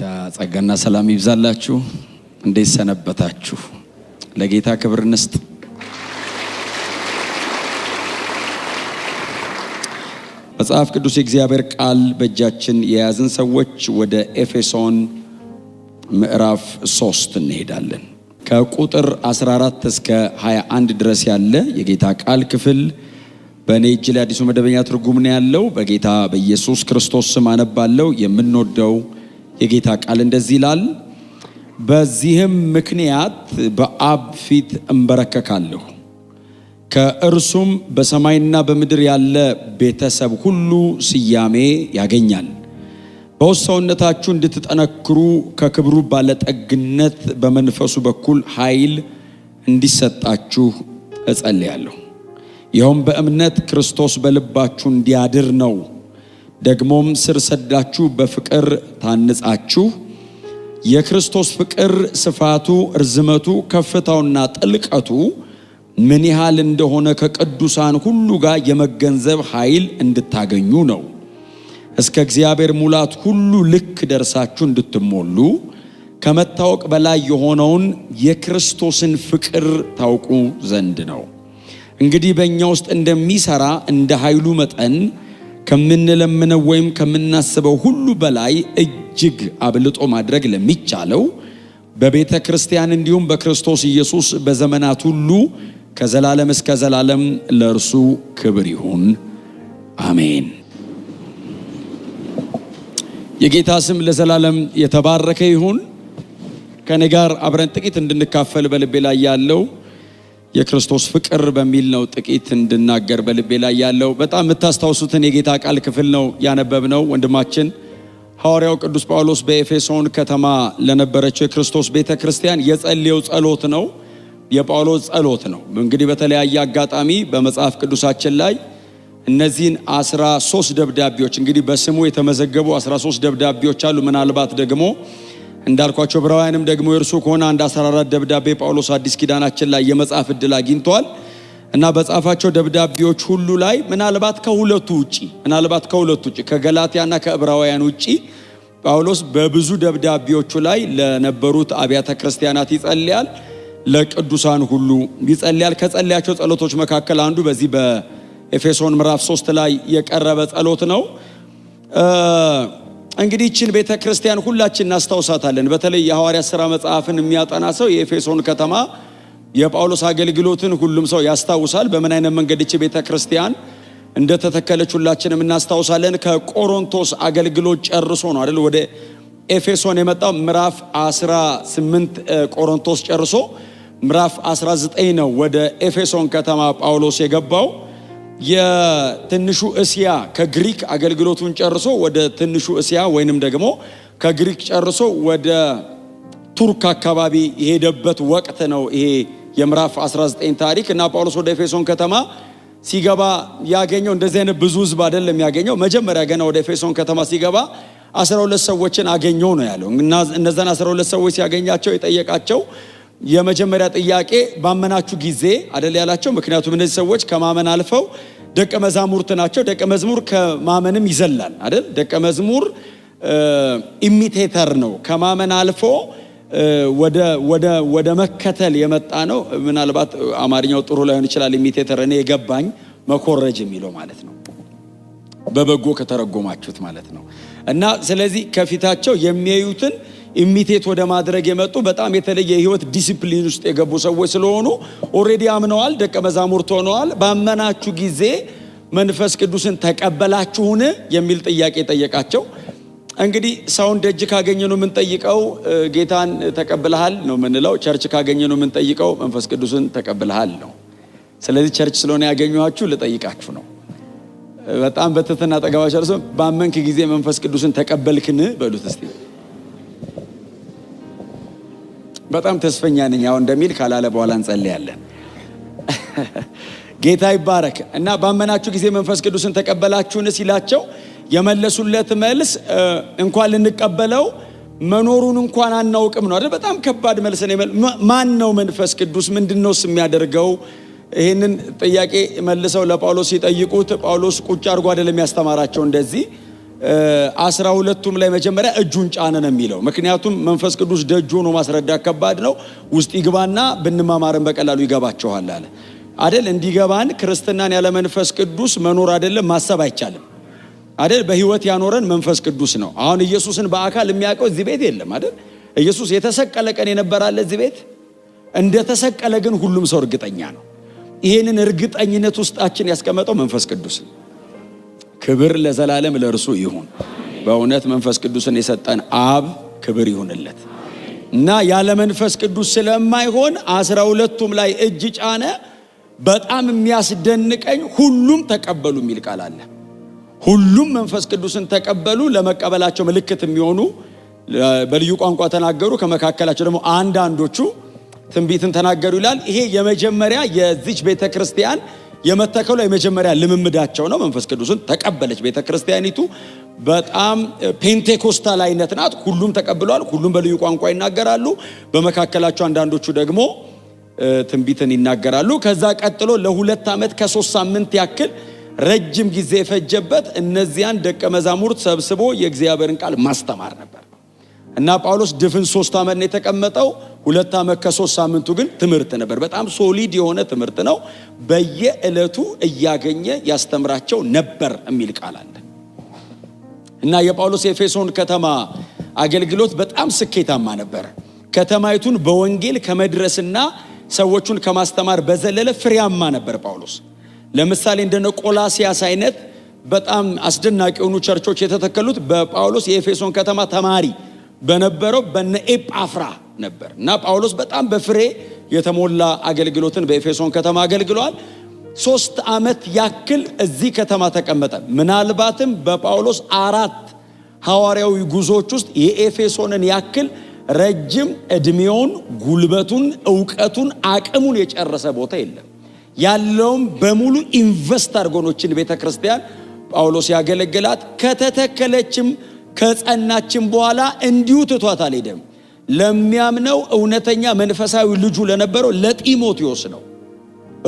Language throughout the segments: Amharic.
የጌታ ጸጋና ሰላም ይብዛላችሁ። እንዴት ሰነበታችሁ? ለጌታ ክብር እንስጥ። መጽሐፍ ቅዱስ የእግዚአብሔር ቃል በእጃችን የያዝን ሰዎች ወደ ኤፌሶን ምዕራፍ 3 እንሄዳለን። ከቁጥር 14 እስከ 21 ድረስ ያለ የጌታ ቃል ክፍል በእኔ እጅ ላይ አዲሱ መደበኛ ትርጉም ነው ያለው። በጌታ በኢየሱስ ክርስቶስ ስም አነባለሁ። የምንወደው የጌታ ቃል እንደዚህ ይላል። በዚህም ምክንያት በአብ ፊት እንበረከካለሁ፣ ከእርሱም በሰማይና በምድር ያለ ቤተሰብ ሁሉ ስያሜ ያገኛል። በውስጥ ሰውነታችሁ እንድትጠነክሩ ከክብሩ ባለጠግነት በመንፈሱ በኩል ኃይል እንዲሰጣችሁ እጸልያለሁ። ይኸውም በእምነት ክርስቶስ በልባችሁ እንዲያድር ነው። ደግሞም ስር ሰዳችሁ በፍቅር ታንጻችሁ የክርስቶስ ፍቅር ስፋቱ፣ እርዝመቱ፣ ከፍታውና ጥልቀቱ ምን ያህል እንደሆነ ከቅዱሳን ሁሉ ጋር የመገንዘብ ኃይል እንድታገኙ ነው። እስከ እግዚአብሔር ሙላት ሁሉ ልክ ደርሳችሁ እንድትሞሉ ከመታወቅ በላይ የሆነውን የክርስቶስን ፍቅር ታውቁ ዘንድ ነው። እንግዲህ በእኛ ውስጥ እንደሚሰራ እንደ ኃይሉ መጠን ከምንለምነው ወይም ከምናስበው ሁሉ በላይ እጅግ አብልጦ ማድረግ ለሚቻለው በቤተ ክርስቲያን እንዲሁም በክርስቶስ ኢየሱስ በዘመናት ሁሉ ከዘላለም እስከ ዘላለም ለእርሱ ክብር ይሁን፣ አሜን። የጌታ ስም ለዘላለም የተባረከ ይሁን። ከኔ ጋር አብረን ጥቂት እንድንካፈል በልቤ ላይ ያለው የክርስቶስ ፍቅር በሚል ነው። ጥቂት እንድናገር በልቤ ላይ ያለው በጣም የምታስታውሱትን የጌታ ቃል ክፍል ነው ያነበብነው። ወንድማችን ሐዋርያው ቅዱስ ጳውሎስ በኤፌሶን ከተማ ለነበረችው የክርስቶስ ቤተ ክርስቲያን የጸለየው ጸሎት ነው። የጳውሎስ ጸሎት ነው። እንግዲህ በተለያየ አጋጣሚ በመጽሐፍ ቅዱሳችን ላይ እነዚህን 13 ደብዳቤዎች፣ እንግዲህ በስሙ የተመዘገቡ 13 ደብዳቤዎች አሉ። ምናልባት ደግሞ እንዳልኳቸው ዕብራውያንም ደግሞ የእርሱ ከሆነ አንድ 14 ደብዳቤ ጳውሎስ አዲስ ኪዳናችን ላይ የመጻፍ ዕድል አግኝቷል። እና በጻፋቸው ደብዳቤዎች ሁሉ ላይ ምናልባት ከሁለቱ ውጪ፣ ከገላትያና ከዕብራውያን ውጪ ጳውሎስ በብዙ ደብዳቤዎቹ ላይ ለነበሩት አብያተ ክርስቲያናት ይጸልያል፣ ለቅዱሳን ሁሉ ይጸልያል። ከጸለያቸው ጸሎቶች መካከል አንዱ በዚህ በኤፌሶን ምዕራፍ 3 ላይ የቀረበ ጸሎት ነው። እንግዲህ ይህችን ቤተ ክርስቲያን ሁላችን እናስታውሳታለን። በተለይ የሐዋርያት ሥራ መጽሐፍን የሚያጠና ሰው የኤፌሶን ከተማ የጳውሎስ አገልግሎትን ሁሉም ሰው ያስታውሳል። በምን አይነት መንገድ ይህች ቤተ ክርስቲያን እንደተተከለች ሁላችንም እናስታውሳለን። ከቆሮንቶስ አገልግሎት ጨርሶ ነው አይደል ወደ ኤፌሶን የመጣው? ምዕራፍ 18 ቆሮንቶስ ጨርሶ ምዕራፍ 19 ነው ወደ ኤፌሶን ከተማ ጳውሎስ የገባው። የትንሹ እስያ፣ ከግሪክ አገልግሎቱን ጨርሶ ወደ ትንሹ እስያ ወይንም ደግሞ ከግሪክ ጨርሶ ወደ ቱርክ አካባቢ የሄደበት ወቅት ነው ይሄ የምዕራፍ 19 ታሪክ። እና ጳውሎስ ወደ ኤፌሶን ከተማ ሲገባ ያገኘው እንደዚህ አይነት ብዙ ሕዝብ አይደለም ያገኘው። መጀመሪያ ገና ወደ ኤፌሶን ከተማ ሲገባ 12 ሰዎችን አገኘው ነው ያለው። እና እነዛን 12 ሰዎች ሲያገኛቸው የጠየቃቸው የመጀመሪያ ጥያቄ ባመናችሁ ጊዜ አደል ያላቸው። ምክንያቱም እነዚህ ሰዎች ከማመን አልፈው ደቀ መዛሙርት ናቸው። ደቀ መዝሙር ከማመንም ይዘላል አይደል? ደቀ መዝሙር imitator ነው። ከማመን አልፎ ወደ መከተል የመጣ ነው። ምናልባት አማርኛው ጥሩ ላይሆን ይችላል። Imitator እኔ የገባኝ መኮረጅ የሚለው ማለት ነው፣ በበጎ ከተረጎማችሁት ማለት ነው። እና ስለዚህ ከፊታቸው የሚያዩትን imitate ወደ ማድረግ የመጡ፣ በጣም የተለየ የህይወት ዲሲፕሊን ውስጥ የገቡ ሰዎች ስለሆኑ already አምነዋል፣ ደቀ መዛሙርት ሆነዋል። ባመናችሁ ጊዜ መንፈስ ቅዱስን ተቀበላችሁን የሚል ጥያቄ ጠየቃቸው። እንግዲህ ሰውን ደጅ ካገኘነው የምንጠይቀው ጌታን ተቀብለሃል ነው የምንለው። Church ካገኘነው የምንጠይቀው መንፈስ ቅዱስን ተቀብለሃል ነው። ስለዚህ church ስለሆነ ያገኘኋችሁ ልጠይቃችሁ ነው። በጣም በትህትና አጠገባችሁ ሰው ባመንክ ጊዜ መንፈስ ቅዱስን ተቀበልክን በሉት እስቲ። በጣም ተስፈኛ ነኝ አሁን እንደሚል፣ ካላለ በኋላ እንጸልያለን። ጌታ ይባረክ። እና ባመናችሁ ጊዜ መንፈስ ቅዱስን ተቀበላችሁን ሲላቸው የመለሱለት መልስ እንኳን ልንቀበለው መኖሩን እንኳን አናውቅም ነው አይደል? በጣም ከባድ መልስ ነው። ማን ነው መንፈስ ቅዱስ? ምንድን ነው የሚያደርገው? ይህንን ጥያቄ መልሰው ለጳውሎስ ሲጠይቁት ጳውሎስ ቁጭ አድርጎ አይደለም ያስተማራቸው እንደዚህ። 12ቱም ላይ መጀመሪያ እጁን ጫነ ነው የሚለው። ምክንያቱም መንፈስ ቅዱስ ደጅ ሆኖ ማስረዳት ከባድ ነው። ውስጥ ይግባና ብንማማርን በቀላሉ ይገባቸዋል አለ አደል። እንዲገባን ክርስትናን ያለ መንፈስ ቅዱስ መኖር አይደለም ማሰብ አይቻልም አደል። በህይወት ያኖረን መንፈስ ቅዱስ ነው። አሁን ኢየሱስን በአካል የሚያውቀው እዚህ ቤት የለም አደል። ኢየሱስ የተሰቀለ ቀን የነበረ አለ እዚህ ቤት? እንደተሰቀለ ግን ሁሉም ሰው እርግጠኛ ነው። ይሄንን እርግጠኝነት ውስጣችን ያስቀመጠው መንፈስ ቅዱስ ነው። ክብር ለዘላለም ለእርሱ ይሁን። በእውነት መንፈስ ቅዱስን የሰጠን አብ ክብር ይሁንለት። እና ያለ መንፈስ ቅዱስ ስለማይሆን 12ቱም ላይ እጅ ጫነ። በጣም የሚያስደንቀኝ ሁሉም ተቀበሉ የሚል ቃል አለ። ሁሉም መንፈስ ቅዱስን ተቀበሉ። ለመቀበላቸው ምልክት የሚሆኑ በልዩ ቋንቋ ተናገሩ፣ ከመካከላቸው ደግሞ አንዳንዶቹ ትንቢትን ተናገሩ ይላል። ይሄ የመጀመሪያ የዚች ቤተ ክርስቲያን የመተከሏ የመጀመሪያ ልምምዳቸው ነው። መንፈስ ቅዱስን ተቀበለች ቤተ ክርስቲያኒቱ። በጣም ፔንቴኮስታል አይነት ናት። ሁሉም ተቀብለዋል። ሁሉም በልዩ ቋንቋ ይናገራሉ። በመካከላቸው አንዳንዶቹ ደግሞ ትንቢትን ይናገራሉ። ከዛ ቀጥሎ ለ2 ዓመት ከ3 ሳምንት ያክል ረጅም ጊዜ የፈጀበት እነዚያን ደቀ መዛሙርት ሰብስቦ የእግዚአብሔርን ቃል ማስተማር ነበር። እና ጳውሎስ ድፍን 3 ዓመት ነው የተቀመጠው። 2 ዓመት ከ3 ሳምንቱ ግን ትምህርት ነበር። በጣም solid የሆነ ትምህርት ነው። በየዕለቱ እያገኘ ያስተምራቸው ነበር የሚል ቃል አለ። እና የጳውሎስ የኤፌሶን ከተማ አገልግሎት በጣም ስኬታማ ነበር። ከተማይቱን በወንጌል ከመድረስና ሰዎቹን ከማስተማር በዘለለ ፍሬያማ ነበር ጳውሎስ። ለምሳሌ እንደነ ቆላሲያስ አይነት በጣም አስደናቂ የሆኑ ቸርቾች የተተከሉት በጳውሎስ የኤፌሶን ከተማ ተማሪ በነበረው በነ ኤጳፍራ ነበር። እና ጳውሎስ በጣም በፍሬ የተሞላ አገልግሎትን በኤፌሶን ከተማ አገልግሏል። 3 ዓመት ያክል እዚህ ከተማ ተቀመጠ። ምናልባትም በጳውሎስ 4 ሐዋርያዊ ጉዞዎች ውስጥ የኤፌሶንን ያክል ረጅም እድሜውን፣ ጉልበቱን፣ ዕውቀቱን፣ አቅሙን የጨረሰ ቦታ የለም። ያለውም በሙሉ invest አድርጎ ነው ይህችን ቤተክርስቲያን ጳውሎስ ያገለገላት። ከተተከለችም ከጸናችም በኋላ እንዲሁ ትቷት አልሄደም። ለሚያምነው እውነተኛ መንፈሳዊ ልጁ ለነበረው ለጢሞቴዎስ ነው።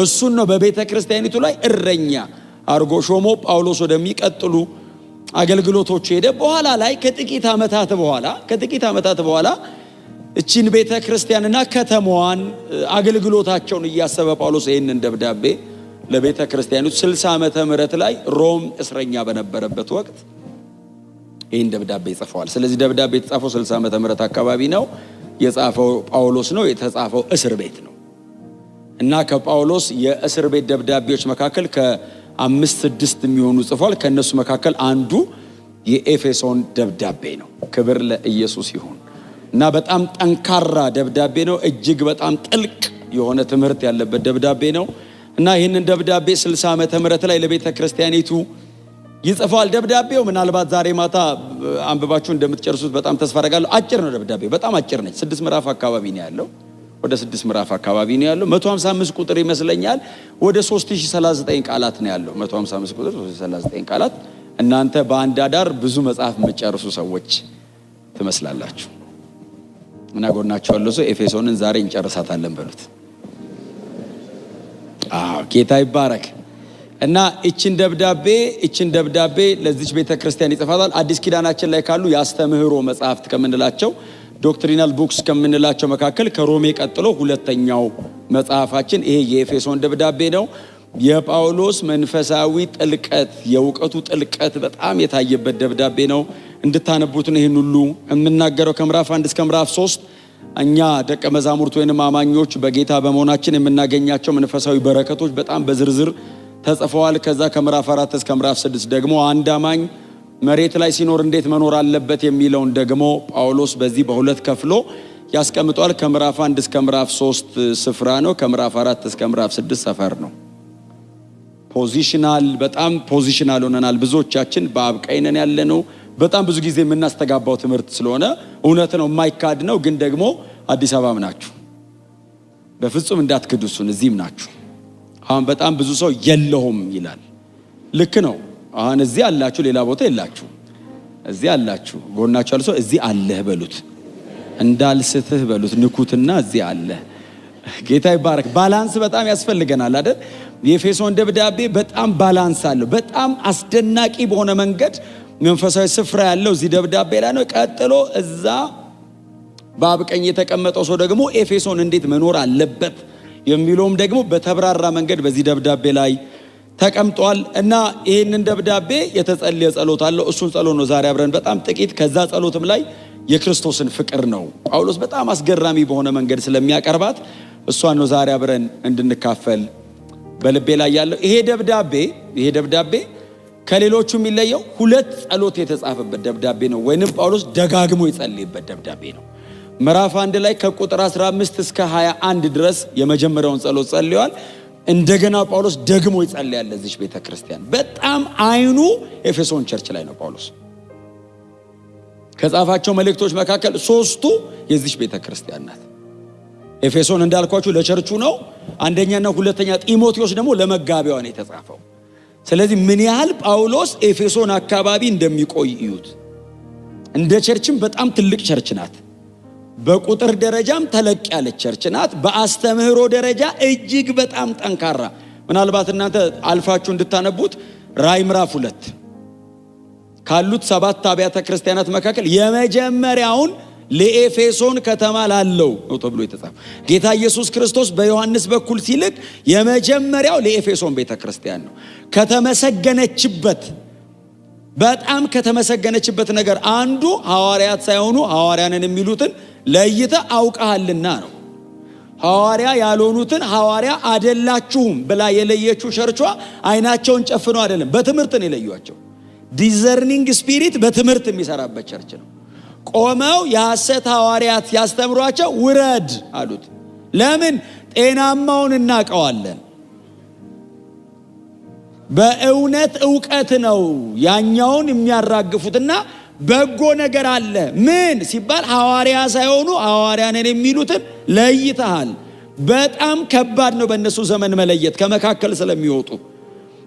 እሱን ነው በቤተ ክርስቲያኒቱ ላይ እረኛ አርጎ ሾሞ ጳውሎስ ወደሚቀጥሉ አገልግሎቶች ሄደ። በኋላ ላይ ከጥቂት ዓመታት በኋላ እቺን ቤተ ክርስቲያንና ከተማዋን አገልግሎታቸውን እያሰበ ጳውሎስ ይህንን ደብዳቤ ለቤተ ክርስቲያኒቱ 60 ዓመተ ምህረት ላይ ሮም እስረኛ በነበረበት ወቅት ይህን ደብዳቤ ጽፈዋል። ስለዚህ ደብዳቤ የተጻፈው 60 ዓመተ ምህረት አካባቢ ነው። የጻፈው ጳውሎስ ነው። የተጻፈው እስር ቤት ነው። እና ከጳውሎስ የእስር ቤት ደብዳቤዎች መካከል ከአምስት ስድስት የሚሆኑ ጽፏል። ከነሱ መካከል አንዱ የኤፌሶን ደብዳቤ ነው። ክብር ለኢየሱስ ይሁን። እና በጣም ጠንካራ ደብዳቤ ነው። እጅግ በጣም ጥልቅ የሆነ ትምህርት ያለበት ደብዳቤ ነው። እና ይህንን ደብዳቤ 60 ዓመተ ምህረት ላይ ለቤተ ክርስቲያኒቱ ይጽፈዋል። ደብዳቤው ምናልባት ዛሬ ማታ አንብባችሁ እንደምትጨርሱት በጣም ተስፋ አደርጋለሁ። አጭር ነው ደብዳቤው፣ በጣም አጭር ነች። 6 ምዕራፍ አካባቢ ነው ያለው። ወደ 6 ምዕራፍ አካባቢ ነው ያለው። 155 ቁጥር ይመስለኛል። ወደ 3039 ቃላት ነው ያለው። 155 ቁጥር 3039 ቃላት። እናንተ በአንድ አዳር ብዙ መጽሐፍ የምትጨርሱ ሰዎች ትመስላላችሁ። እና ጎናችሁ ያለው ሰው ኤፌሶንን ዛሬ እንጨርሳታለን በሉት። አዎ ጌታ ይባረክ። እና እቺን ደብዳቤ ለዚች ቤተክርስቲያን ይጽፋታል። አዲስ ኪዳናችን ላይ ካሉ ያስተምህሮ መጽሐፍት ከምንላቸው doctrinal books ከምንላቸው መካከል ከሮሜ ቀጥሎ ሁለተኛው መጽሐፋችን ይሄ የኤፌሶን ደብዳቤ ነው። የጳውሎስ መንፈሳዊ ጥልቀት የእውቀቱ ጥልቀት በጣም የታየበት ደብዳቤ ነው። እንድታነቡት ነው ይሄን ሁሉ የምናገረው። ከምዕራፍ 1 እስከ ምዕራፍ 3 እኛ ደቀ መዛሙርት ወይንም አማኞች በጌታ በመሆናችን የምናገኛቸው መንፈሳዊ በረከቶች በጣም በዝርዝር ተጽፈዋል። ከዛ ከምዕራፍ 4 እስከ ምዕራፍ 6 ደግሞ አንድ አማኝ መሬት ላይ ሲኖር እንዴት መኖር አለበት የሚለውን ደግሞ ጳውሎስ በዚህ በሁለት ከፍሎ ያስቀምጧል። ከምዕራፍ 1 እስከ ምዕራፍ 3 ስፍራ ነው። ከምዕራፍ 4 እስከ ምዕራፍ 6 ሰፈር ነው። positional በጣም positional ሆነናል። ብዙዎቻችን በአብ ቀኝ ነን ያለነው። በጣም ብዙ ጊዜ የምናስተጋባው ትምህርት ስለሆነ እውነት ነው፣ የማይካድ ነው። ግን ደግሞ አዲስ አበባም ናችሁ፣ በፍጹም እንዳትክዱ እሱን፣ እዚህም ናችሁ። አሁን በጣም ብዙ ሰው የለሁም ይላል። ልክ ነው። አሁን እዚህ አላችሁ፣ ሌላ ቦታ የላችሁ። እዚህ አላችሁ፣ ጎናችሁ ያለ ሰው እዚህ አለህ በሉት፣ እንዳልስትህ በሉት፣ ንኩትና እዚህ አለህ። ጌታ ይባረክ። balance በጣም ያስፈልገናል አይደል? የኤፌሶን ደብዳቤ በጣም balance አለው። በጣም አስደናቂ በሆነ መንገድ መንፈሳዊ ስፍራ ያለው እዚህ ደብዳቤ ላይ ነው። ቀጥሎ እዛ በአብ ቀኝ የተቀመጠው ሰው ደግሞ ኤፌሶን እንዴት መኖር አለበት የሚለውም ደግሞ በተብራራ መንገድ በዚህ ደብዳቤ ላይ ተቀምጧል። እና ይህንን ደብዳቤ የተጸለየ ጸሎት አለው። እሱን ጸሎት ነው ዛሬ አብረን በጣም ጥቂት፣ ከዛ ጸሎትም ላይ የክርስቶስን ፍቅር ነው ጳውሎስ በጣም አስገራሚ በሆነ መንገድ ስለሚያቀርባት እሷን ነው ዛሬ አብረን እንድንካፈል በልቤ ላይ ያለው። ይሄ ደብዳቤ ከሌሎቹ የሚለየው ሁለት ጸሎት የተጻፈበት ደብዳቤ ነው፣ ወይንም ጳውሎስ ደጋግሞ የጸለየበት ደብዳቤ ነው። ምዕራፍ 1 ላይ ከቁጥር 15 እስከ 21 ድረስ የመጀመሪያውን ጸሎት ጸልየዋል። እንደገና ጳውሎስ ደግሞ ይጸልያል ለዚች ቤተ ክርስቲያን። በጣም አይኑ ኤፌሶን church ላይ ነው። ጳውሎስ ከጻፋቸው መልእክቶች መካከል ሶስቱ የዚች ቤተ ክርስቲያን ናት። ኤፌሶን እንዳልኳችሁ ለቸርቹ ነው። አንደኛና ሁለተኛ ጢሞቴዎስ ደግሞ ለመጋቢዋ ነው የተጻፈው። ስለዚህ ምን ያህል ጳውሎስ ኤፌሶን አካባቢ እንደሚቆይ እዩት። እንደ church ም በጣም ትልቅ church ናት። በቁጥር ደረጃም ተለቅ ያለች church ናት። በአስተምህሮ ደረጃ እጅግ በጣም ጠንካራ። ምናልባት እናንተ አልፋችሁ እንድታነቡት፣ ራእይ ምዕራፍ 2 ካሉት ሰባት አብያተ ክርስቲያናት መካከል የመጀመሪያውን ለኤፌሶን ከተማ ላለው ነው ተብሎ የተጻፈው። ጌታ ኢየሱስ ክርስቶስ በዮሐንስ በኩል ሲልክ የመጀመሪያው ለኤፌሶን ቤተ ክርስቲያን ነው። ከተመሰገነችበት፣ በጣም ከተመሰገነችበት ነገር አንዱ ሐዋርያት ሳይሆኑ ሐዋርያ ነን የሚሉትን ለይተህ አውቀሃልና ነው። ሐዋርያ ያልሆኑትን ሐዋርያ አደላችሁም ብላ የለየችው ቸርቿ አይናቸውን ጨፍነው አይደለም፣ በትምህርት ነው የለዩዋቸው። Discerning spirit በትምህርት የሚሰራበት church ነው። ቆመው የሐሰት ሐዋርያት ያስተምሯቸው ውረድ አሉት። ለምን? ጤናማውን እናውቀዋለን። በእውነት እውቀት ነው ያኛውን የሚያራግፉትና በጎ ነገር አለ። ምን ሲባል ሐዋርያ ሳይሆኑ ሐዋርያ ነን የሚሉትን ለይተሃል። በጣም ከባድ ነው በእነሱ ዘመን መለየት፣ ከመካከል ስለሚወጡ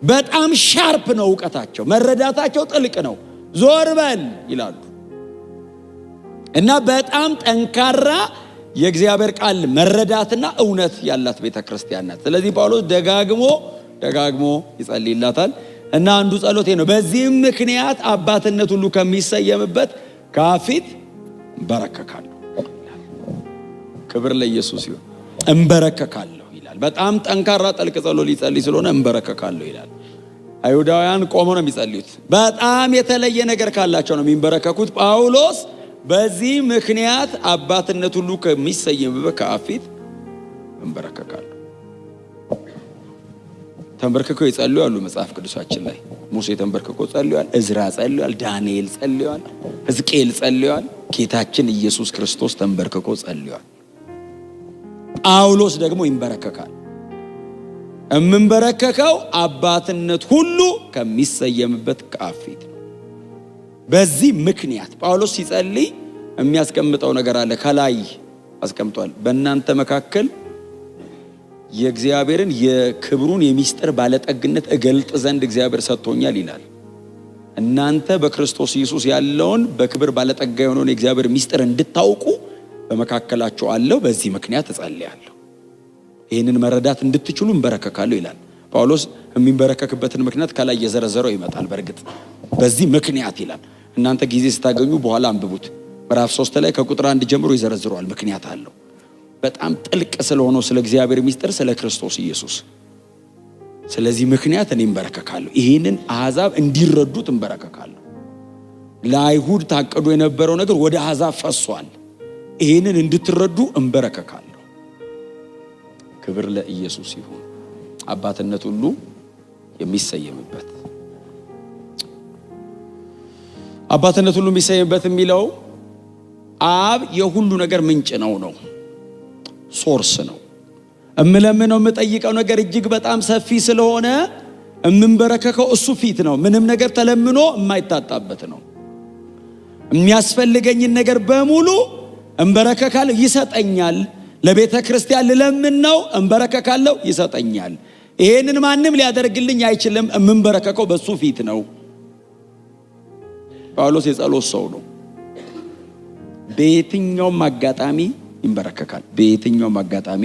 በጣም sharp ነው እውቀታቸው፣ መረዳታቸው ጥልቅ ነው። ዞር በል ይላሉ እና በጣም ጠንካራ የእግዚአብሔር ቃል መረዳትና እውነት ያላት ቤተ ክርስቲያን ናት። ስለዚህ ጳውሎስ ደጋግሞ ደጋግሞ ይጸልይላታል እና አንዱ ጸሎቴ ነው። በዚህም ምክንያት አባትነት ሁሉ ከሚሰየምበት ከአብ ፊት እንበረከካለሁ። ክብር ለኢየሱስ ይሁን። እንበረከካለሁ ይላል። በጣም ጠንካራ ጥልቅ ጸሎት ሊጸልይ ስለሆነ እንበረከካለሁ ይላል። አይሁዳውያን ቆመው ነው የሚጸልዩት። በጣም የተለየ ነገር ካላቸው ነው የሚንበረከኩት። ጳውሎስ በዚህ ምክንያት አባትነት ሁሉ ከሚሰየምበት ከአብ ፊት እንበረከካለሁ። ተንበርክከው የጸለዩ አሉ መጽሐፍ ቅዱሳችን ላይ። ሙሴ ተንበርክኮ ጸልዮአል። እዝራ ጸልዮአል። ዳንኤል ጸልዮአል። ሕዝቅኤል ጸልዮአል። ጌታችን ኢየሱስ ክርስቶስ ተንበርክኮ ጸልዮአል። ጳውሎስ ደግሞ ይንበረከካል። የምንበረከከው አባትነት ሁሉ ከሚሰየምበት ከአብ ፊት ነው። በዚህ ምክንያት ጳውሎስ ሲጸልይ የሚያስቀምጠው ነገር አለ። ከላይ አስቀምጧል። በእናንተ መካከል የእግዚአብሔርን የክብሩን የሚስጥር ባለጠግነት እገልጥ ዘንድ እግዚአብሔር ሰጥቶኛል ይላል። እናንተ በክርስቶስ ኢየሱስ ያለውን በክብር ባለጠጋ የሆነውን የእግዚአብሔር ሚስጥር እንድታውቁ በመካከላችሁ አለሁ። በዚህ ምክንያት እጸልያለሁ። ይህንን መረዳት እንድትችሉ እንበረከካለሁ ይላል ጳውሎስ። የሚንበረከክበትን ምክንያት ከላይ እየዘረዘረው ይመጣል። በእርግጥ በዚህ ምክንያት ይላል። እናንተ ጊዜ ስታገኙ በኋላ አንብቡት። ምዕራፍ 3 ላይ ከቁጥር 1 ጀምሮ ይዘረዝረዋል። ምክንያት አለው። በጣም ጥልቅ ስለሆነው ስለ እግዚአብሔር ሚስጥር፣ ስለ ክርስቶስ ኢየሱስ። ስለዚህ ምክንያት እኔ እንበረከካለሁ። ይህንን አሕዛብ እንዲረዱት እንበረከካለሁ። ለአይሁድ ታቅዶ የነበረው ነገር ወደ አሕዛብ ፈሷል። ይህንን እንድትረዱ እንበረከካለሁ። ክብር ለኢየሱስ ይሁን። አባትነት ሁሉ የሚሰየምበት፣ አባትነት ሁሉ የሚሰየምበት የሚለው አብ የሁሉ ነገር ምንጭ ነው፣ source ነው። እምለምነው የምጠይቀው ነገር እጅግ በጣም ሰፊ ስለሆነ የምንበረከከው እሱ ፊት ነው። ምንም ነገር ተለምኖ የማይታጣበት ነው። የሚያስፈልገኝን ነገር በሙሉ እንበረከካለሁ፣ ይሰጠኛል። ለቤተ ክርስቲያን ልለምን ነው፣ እንበረከካለሁ፣ ይሰጠኛል። ይሄንን ማንም ሊያደርግልኝ አይችልም። የምንበረከከው በሱ ፊት ነው። ጳውሎስ የጸሎት ሰው ነው። በየትኛውም አጋጣሚ ይንበረከካል። በየትኛውም አጋጣሚ